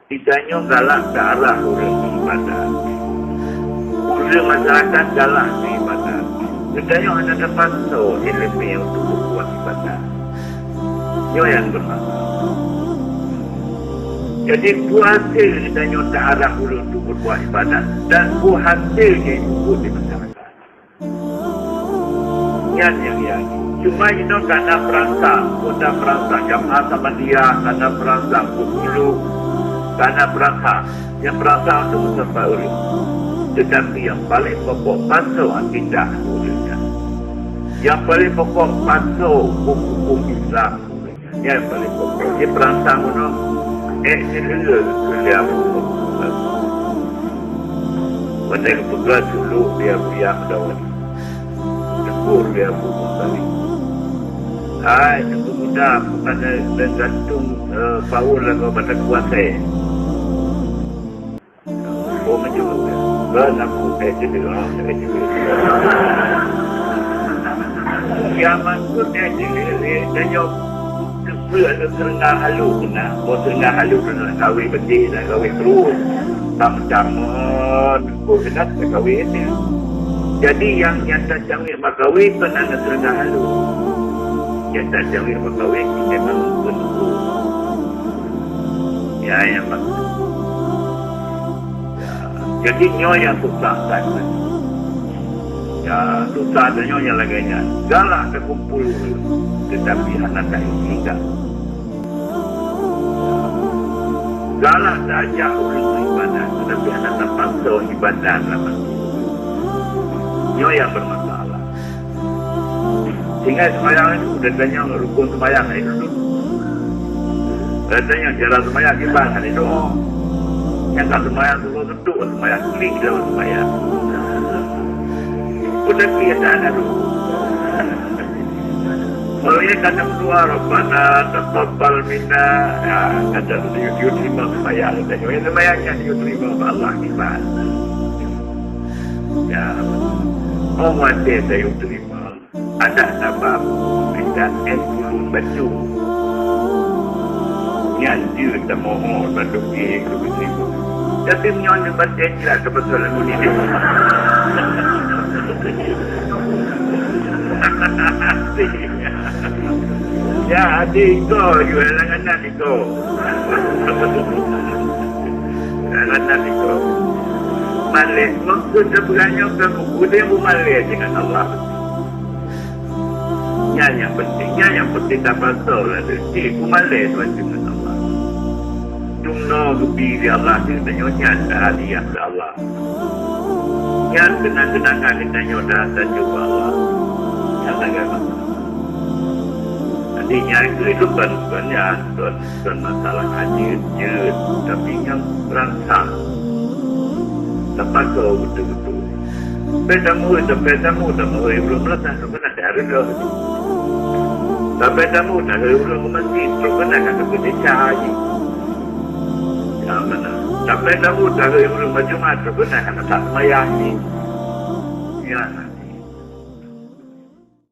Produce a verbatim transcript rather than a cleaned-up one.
Geutanyoe galak taarah ureuëng ibadat. Ureuëng masyarakat galak ibadat. Geutanyoe hana tapasoe iéleumé untuk peubuet ibadat. Nyoe nyang geumat. Jadi, peue hasé geutanyoe taarah ureuëng untuk peubuet ibadat dan peue hasé nyang jipeubuet di masyarakat. Nyan nyang, nyan. Cuma inoe kana peurasa, kota peurasa, jamaah Ahmadiyah, kana peurasa, Bengkulu, kana peurasa. Nyang peurasa untuk meusapat ureuëng. Tetapi nyang paling pokok pasoe akidah ureuëng nyan. Nyang paling pokok pasoe huköm-huköm Islam. Nyan paling pokok. Di peurasa meunoe, ék sileue keu lé Abu Bakar. Watée geupeugah suluk di Abu Yah Dawai. Teupeu lé Abu Bakar. Hai, teupeu muda, bukan dan gantung, eh, Paul lagoe bak kuasai. Oh, meunyoe kan aku, eh, jadi, ah, eh, jadi. Ya, maksud, eh, jadi, eh, dan nyoe keuseuek, eh, seureunga halu keunan. Oh, seureunga halu keunan, kawé beutih, dan kawé terus. Tam-tam, oh, keunan, kawé, eh. Jadi, yang, yang tacawé bak kawé, keunan seureunga halu. Yang tacawé bak kawé, memang beutôi. Ya, ya, Pak. Ya, jadi nyoe nyang susah that. Ya, susah tanyoe nyang lagée nyan. Galak teukumpul ureuëng, tetapi hana taisi that. Galak tajak ureuëng ibadat, tetapi hana tapasoe ibadat lam até. Nyoe nyang bermasalah. Tinggai seumayang itu, dan tanya rukun seumayang itu tu. Dan tanya cara seumayang kiban ada doa. Yang tak seumayang tu, tu seumayang kulit dalam seumayang. Udah kita ada tu. Kalau ia kata berdoa, "Rabbana taqabbal minna," ya, kata dia, dia terima seumayang. Dia terima seumayang, dia terima Allah kiban. Ya. Oh, mati saya terima. Adak sabab, minta es gulung batu. Nyan jeuet tamohon bandum ie keu beuteurimong. Tapi meunyoe neubat janji lah keu pasal lagu ni. Ya, até iko, yu, langganan iko. Langganan iko. Malée, maksud teupeugah nyoe ka buku dia bu malée dengan Allah. Nyan nyang penting, nyan nyang penting tapasoe lah tu. Cit, peumalée tuan deungon Allah. Dumnoe geubi lé Allah tu tanyoe nyan dah hadiah keu Allah. Nyan keunan-keunangan geutanyoe dah tanyoe bak Allah. Nyan lagée masa. Jadi nyan keuh itu bukan, bukan nyan, bukan, bukan masalah jeuet, jeuet, tapi nyang rangsang. Tapasoe beutôi-beutôi. Sampai tamu, sampai tamu, tamu ureueng meunasah, trok keunan dah reudoh. Sampai tamu, dah ureueng meumasjid, trok keunan ka teupeu desya jih. Ya, mana? Sampai tamu, dah ureueng bak Jumat, trok keunan ka tak seumayang jih. Ya.